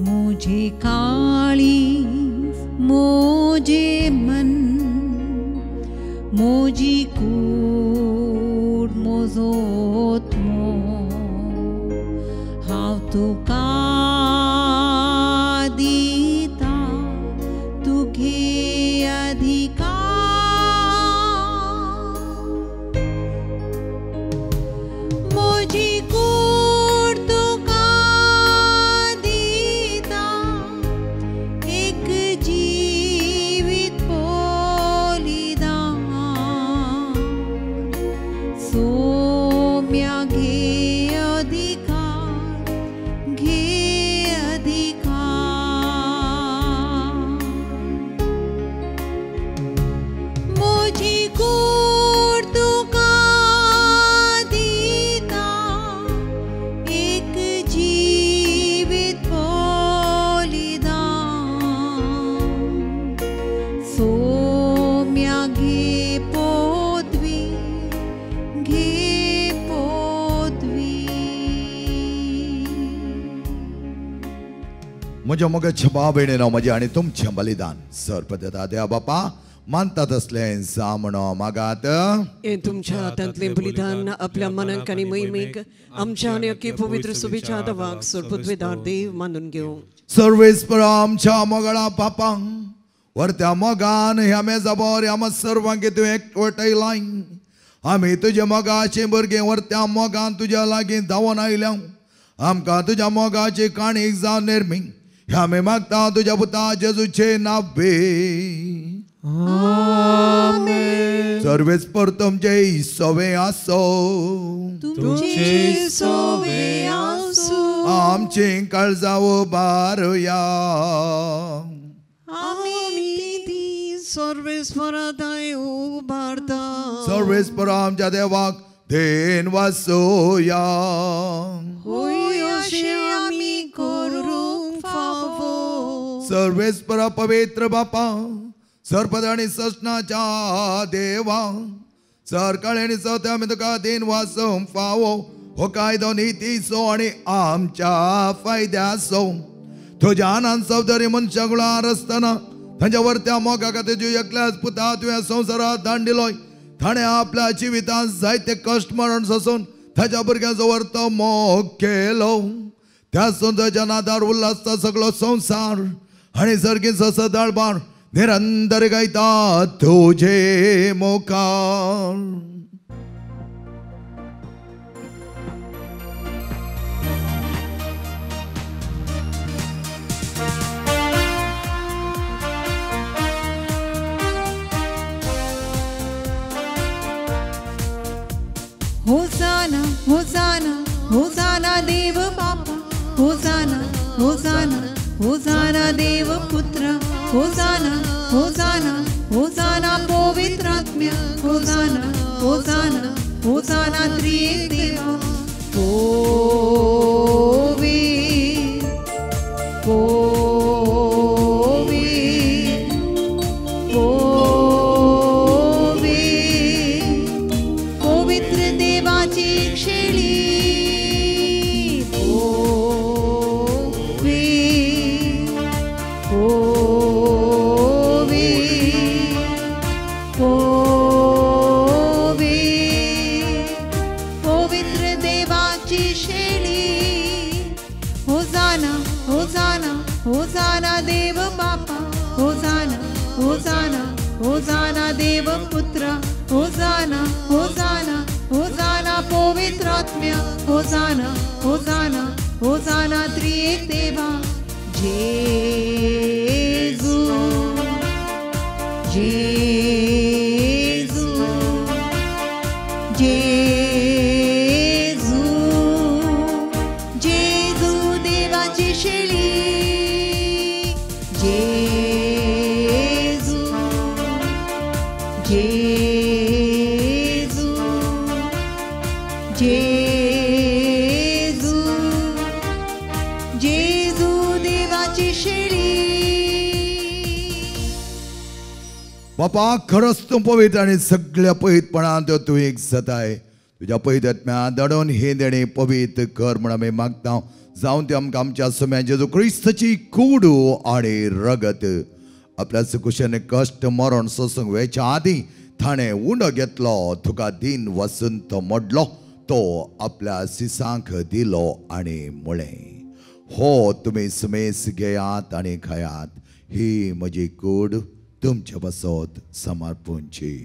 मुझे काली मुझे मन मुझी कूड मोजोत्मो हांव तुका दिता तुगे अधिकार मुझी कूड तुका दिता एक जीवित बलिदान सोम्या घे अधिकार घे अधिकार मुझी कूड तुका दिता एक जीवित बलिदान सोम्या घे पदवी घे पदवी. म्हज्या मोगाच्या भाव भयणीनो, म्हजें आनी तुमचें बलिदान सर्पदता देवा बापा मानता तसलें जामणो मागात. हें तुमच्या हातांतलें बलिदान आपल्या मनाक आनी मोहिमेक आमच्या आनी अख्खे पवित्र सभेच्या देवाक सर्पद्वेदार देव मानून घेवं. सर्वेस्पर आमच्या मोगाळा पापांक वरत्या मोगान ह्या मेजाबर ह्या सर्वांक तूं एकवटयलाय. आमी तुज्या मोगाचे भुरगें वरत्या मोगान तुज्या लागीं धांवून आयल्या. आमकां तुज्या मोगाची काणीक जावन निर्मी ह्या आमी मागता तुज्या पुता जेजूचे नावे. सर्वेस्पर तुमचे सवे आसो, तुमचे सोवे आसूं. आमची काळजां उबारुया. आमी ती सर्वेस्परा थंय उबारता. सर्वेस्पर आमच्या देवाक then वासोया. होय अशें आमी करूंक फावो. सर्वेस्पर पवित्र बापा सर्पद आनी ससनाच्या देवा सरकाळ आनी चवथ्या आमी तुका then वासूंक फावो. हो कायदो नितीचो आनी आमच्या फायद्याचो. तुज्या आनंद चौधरी मनशा गुळार आसतना तांच्या वरत्या मोगा खातीर तुज्या एकल्याच पुता तुवें संवसारात दान दिलोय. ताणें आपल्या जिवितांत जायते कश्ट मरण सोसून ताच्या भुरग्यांचो वरतो मोग केलो. त्या संताच्या नादार उल्हासता सगळो संवसार आनी सर्गीचो सदाळबार निरंतर गायता तुजे मुखार. होसाना होसाना होसाना देव बापा, होसाना होसाना होसाना देव पुत्र, होसाना होसाना होसाना पवित्रात्म्या, होसाना होसाना होसाना त्रिएक देवा. कोवे कोवे कोवे पवित्र देवाची शेळी. कोवे कोवे कोवे पवित्र देवाची शेळी. होसाना होसाना होसाना देव बापा, होसाना होसाना होसाना देव पुत्र, होसाना होसाना होसाना पवित्रात्म्या, होसाना होसाना होसाना त्रिएक देवा. जेजू जेजू जेजू जेजू देवाची शेळी. जेजू जेजू जेजू जेजू देवाची शेळी. बापा खरंच तूं पवित्र आनी सगळ्या पवित्रपणांत तूं एक जाताय. तुज्या पवित्र दडोवन हे देणें पवित्र कर म्हूण आमी मागता. जावन ते आमकां आमच्या सम्या जेजू क्रिस्ताची कूड आनी रगत आपल्या सुकुशेन कश्ट मरण सोसूंक वेच्या आदीं ताणें उंडो घेतलो, तुका दिन वसंत मोडलो, तो आपल्या सिसांक दिलो आनी म्हळें, हो तुमी सुमेस घेयात आनी खायात, ही म्हजी कूड तुमचे पासत समर्पूंची.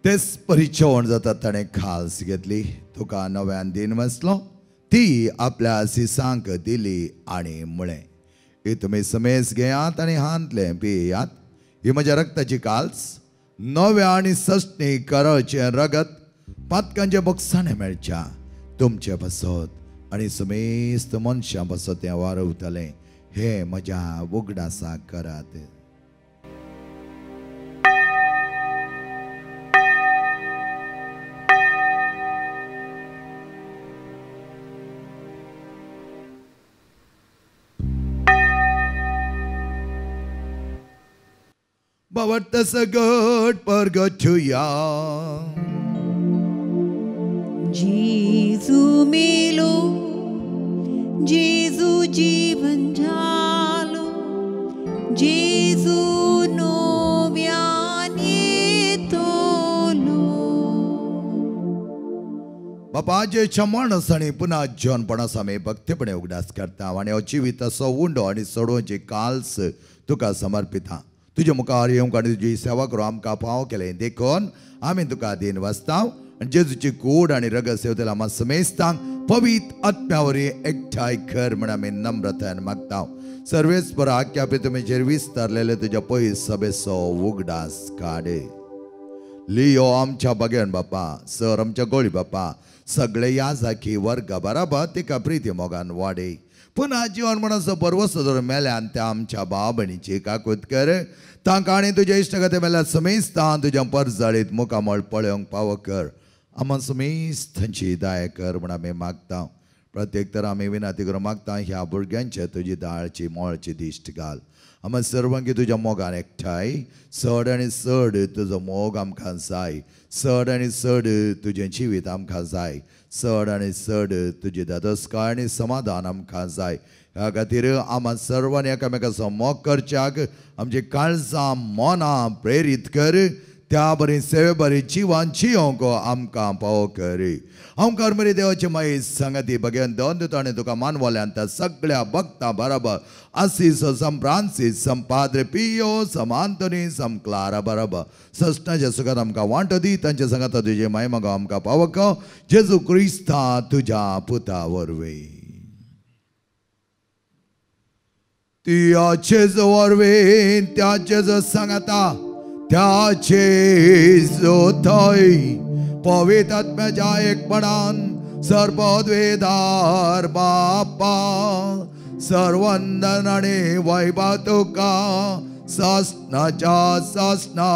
तेच परी जेवण जाता ताणें खाल्स घेतली, तुका नव्यान दिन वाचलो, ती आपल्या सिसांक दिली आनी म्हळें, ही तुमी समेस घेयात आनी हांतलें पियात, ही म्हज्या रक्ताची काल्स, नव्या आनी सस्नी करचें रगत पातकांचे बोगसाणें मेळच्या तुमचे पासत आनी समेस्त मनशां पासत तें वारवतलें. हें म्हज्या उगडासाक करात. बाबा सगट परगटुया. जेजू मेलो, जेजू जीवन झालो, जेजू नव्यान येतलो. बापा जेच्या माणस आनी पुन्हा जीवनपणास आमी भक्तीपणे उगडास करता आनी हो जिविताचो उंडो आनी सोडोवची काल्स तुका समर्पिता. तुजे मुखार येवंक आनी तुजी सेवा करूं आमकां फावो केलें देखून आमी तुका दीन वाचता आनी जेजूची कूड आनी रगत सेवतल्या आमकां समेस्तांक पवित्र आत्म्या वरवीं एकठांय कर म्हूण आमी नम्रतायेन मागता. सर्वेस्पर आख्या तुमी विस्तारलेले तुज्या पयस सभेचो उगडास काडे. लियो आमच्या बगेन बापा, सर आमच्या गोळी बापा, सगळे याजाकी वर्गा बराबर तिका प्रिती मोगान वाडे. पुन्हा जीवन म्हणून बरवस धरून मेल्यान त्या आमच्या भाव भयणीची काकूत कर. तांकां आनी तुज्या इश्टगते मेल्या समेस्तान तुज्या परजळीत मुखामळ पळोवंक पावो कर. आमा समेस्तांची दया कर म्हूण आमी मागता. प्रत्येक तर आमी विनंती करूं मागता ह्या भुरग्यांचे तुजी दाळची मोळची दिश्ट घाल. आमी सर्वांकी तुज्या मोगान एकठांय चड आनी चड तुजो मोग आमकां जाय, चड आनी चड तुजें जिवीत आमकां जाय, चड आनी चड तुजी दादोसकाय आनी समाधान आमकां जाय. ह्या खातीर आमा सर्वांनी एकामेकाचो मोग करच्याक आमची काळजां मनां प्रेरीत कर. त्या बरी सेवे बरी जिवान जियोंक आमकां पावो कर. आमकार मरे देवाचे माई सांगाती बगेन दोन दिताणे तुका मानवल्यान त्या सगळ्या भक्तां बराबर आसीस सम फ्रांसीस सम पाद्रे पियो सम आंतोनी सम क्लारा बराबर सस्नाच्या सुखात आमकां वांटो दी. तांच्या सांगाता तुजे माय मगो आमकां पावक जेजू क्रिस्ता तुज्या पुता वरवीं. त्या जेजू वरवीं त्या जेजू सांगाता त्या जेजू थंय पवित्र आत्म्याच्या एकपणान सर्वद्वेदार बापा सर्वंदन आनी वैभव तुका सासनाच्या सासना.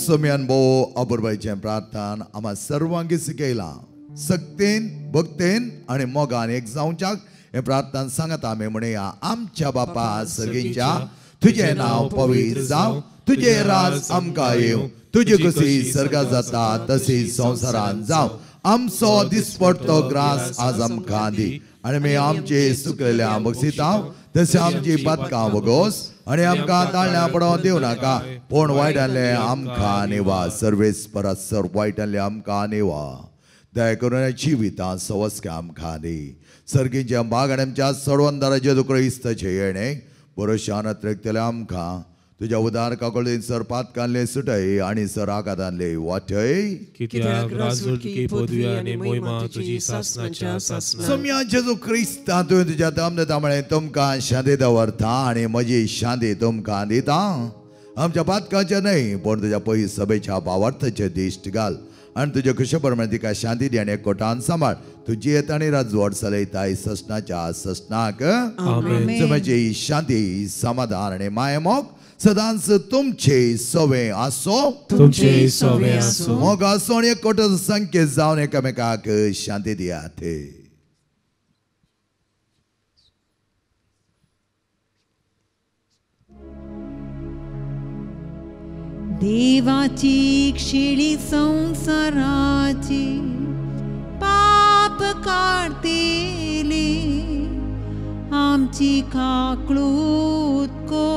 सम्यान भोव अपुरबायचें प्रार्थना आम्हा सर्वांगी शिकयलां. सक्तेन भक्तेन आनी मोगान एक जावच्याक हें प्रार्थना सांगता आमी म्हणया. आमच्या बापा सर्गींच्या तुजें नांव पवित्र जावं, तुजें राज आमकां येवं, तुजी खुशी सर्गात जाता तशी संवसारांत जावं. आमचो दिसपडतो ग्रास आज आमकां दी आनी आमी आमचे सुकलेल्या बक्षिता तशें आमची पातकां वगोस आनी आमकां ताळण्या पडोवं दिवं नाका, पूण वायटांतलें आमकां निवा. सर्वेस परत सर वायटांतलें आमकां निवा. दया करून जिवितां सवस्क्या आमकां दी. सर्गींच्या बाग आनी आमच्या सर्वंदाराचे तुका इस्ताचें येणें बरोशान अत्रेकतलें आमकां तुज्या उदार काकोळीन सर पातकांले सुटय आनी सर आघातांले वाटय. कित्याक राजवटकी पदवी आनी मोहिमा तुजी सासनाच्या सासना. सोम्या जेजू क्रिस्ता तुवें तुज्या दम म्हळें तुमकां शांती दवरता आनी म्हजी शांती तुमकां दिता. आमच्या पातकांचे न्हय पूण तुज्या पयस सभेच्या भावार्थाचे दिश्ट घाल आनी तुज्या खुशे प्रमाणे तिका शांती दी आनी एकवटान सांबाळ. तुजी येत आनी राजवट चलयताय ससनाच्या ससनाक. म्हजी शांती समाधान आनी मायमोग सदांच तुमचे सवे आसो, तुमचे सवे आसो. मोग आसो आनी एकवटाचो संकेत जावन एकामेकाक शांती दियात. देवाची क्षिळी संसाराची पाप काडतेली आमची काकळूत को.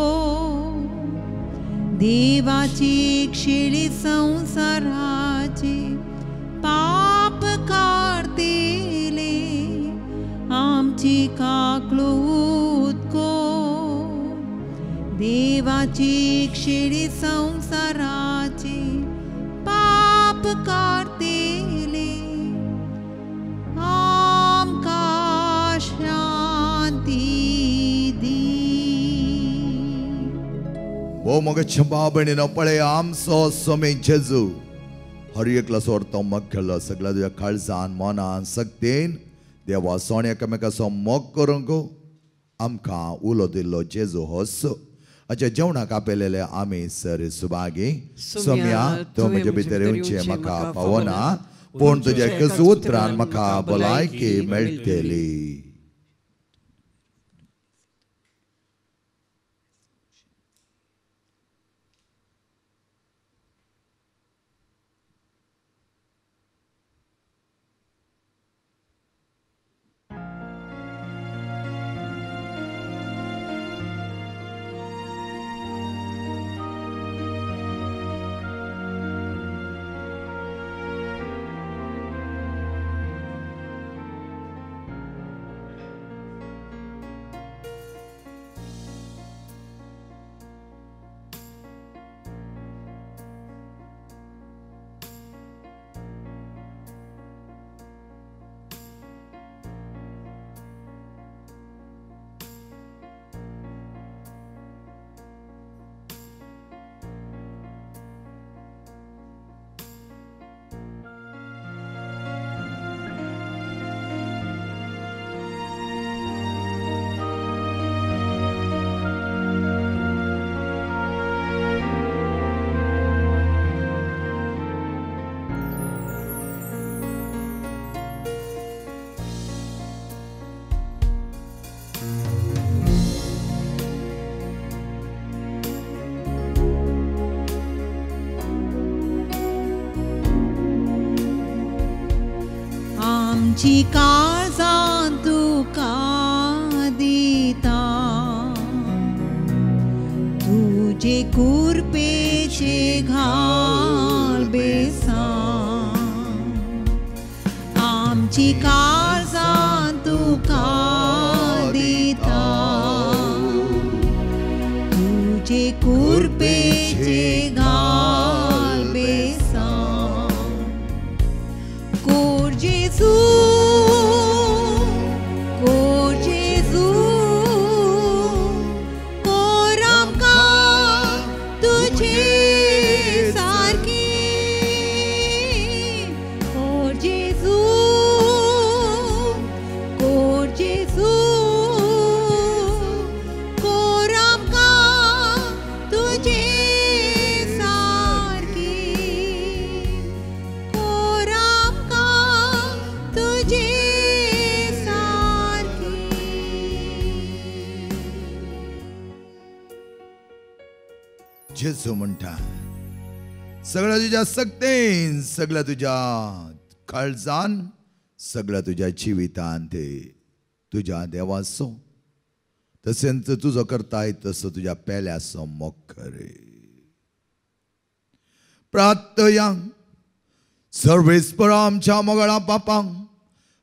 देवाची क्षिळी संसाराची पाप काडतेली आमची काकळूत को. देवाची क्षिळी संसाराची पाप काडतेली आमकां शांती दी. भोव मोगाच्या भाव भयणीनो पळय आमचो स्वामी जेजू हर एकलो सोडतो मोग केलो सगळ्या तुज्या काळजान मनान सक्तेन देवा सोण एकामेकाचो मोग करूंक आमकां उलो दिल्लो जेजू होस. आच्या जेवणाक आपयलेले आमी सर सुभागी. सोम्या तूं म्हजे भितर येवचें म्हाका पावना, पूण तुज्या एकच उतरान म्हाका भलायकी मेळटली. आमची काळजां तुका दिता तुजे कुरपेचे घाल बेसां आमची काळजां तुका दिता तुजे कुरपेचे घाल बेसां कोर जेजू कोर आमकां तुजे सारकी कोर जेजू कोर आमकां तुजे सारकी कोर आमकां तुजे सारकी. जेजू म्हणटा सगळ्या तुज्या सक्तेन सगळ्या तुज्या काळजान सगळ्या तुज्या जिवितान ते तुज्या देवाचो तशेंच तुजो करताय तसो तुज्या पेल्याचो मोग करे. प्रार्थया सर्वेस्पर आमच्या मोगळा बापांक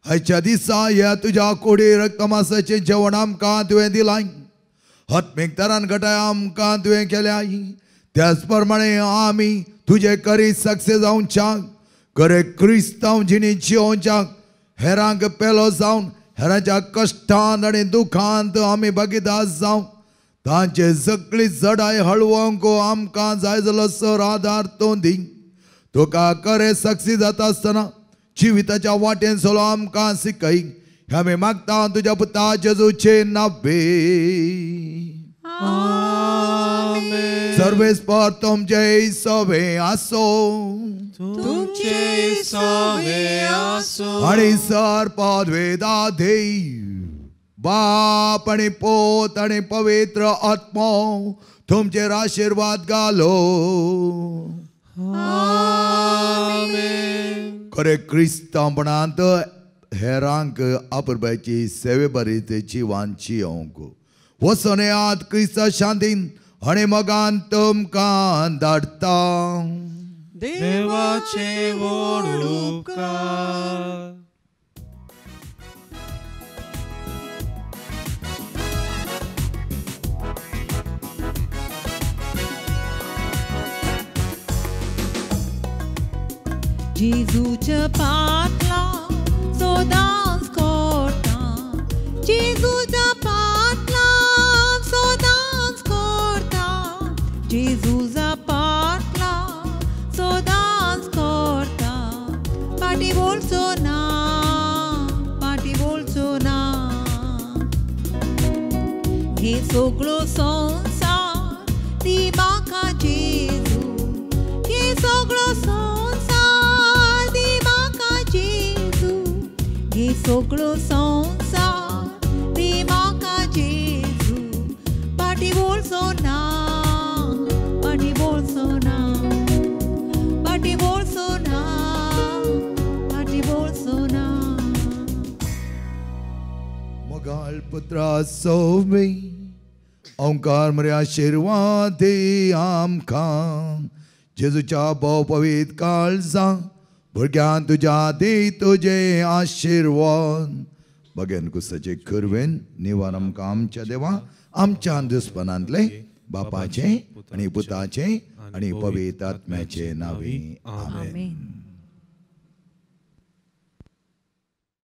आयच्या दिसा ह्या तुज्या कोडी रक्तमासाचें जेवण आमकां तुवें दिलां आत्मीक तरान घटाय आमकां तुवें केल्याय त्याच प्रमाणे आमी तुजे करी सक्सेस जावच्याक खरे क्रिस्तांव जिणी जियोवच्याक हेरांक पेलो जावन हेरांच्या कश्टांत आनी दुखांत आमी भागीदार जावं तांचे सगळी जडाय हळवंक आमकां जाय जालो सर आदार तो दी. तुका खरें सक्सेस जाता आसतना जिविताच्या वाटेन सलो आमकां शिकय आमी मागता तुज्या पुता जेजूचे नावे. सर्वेस्पर तुमचे सवे आसो तुमचे सवे आसो आनी सर पदवेदा देव बाप आनी पोत आनी पवित्र आत्मो तुमचेर आशिर्वाद घालो. खरें क्रिस्तांवपणांत हेरांक आपरबायची सेवे बरी जिवान जियोंक वचोन येयात क्रिस्ता शांतीन आनी मोगान तुमकां धाडटा. देवाचे व्हड उपकार. जेजूच्या पाटला सदांच करता जेजूच्या पाटला सदांच करता जेजूच्या पाटला सदांच करता पाटी बोलचो ना पाटी बोलचो ना हे सगळो संवसार दी म्हाका जेजू हे सगळो संवसार दी म्हाका जेजू हे सगळो संवसार दी म्हाका जेजू पाटी बोलचो ना पाटी बोलचो ना पाटी बोलचो ना पाटी बोलचो ना. मोगाळ पुत्रा सोवे ओंकार मरे आशिर्वाद दी आमकां जेजूच्या भोव पवित्र काळजां भुरग्यान तुज्या दी तुजे आशिर्वाद बगेन कुसाचे करवेन निवार आमकां आमच्या देवा आमच्या दुस्पनांतले बापाचे आनी पुताचे आनी पवित्र आत्म्याचे नांवी आमेन. आमेन.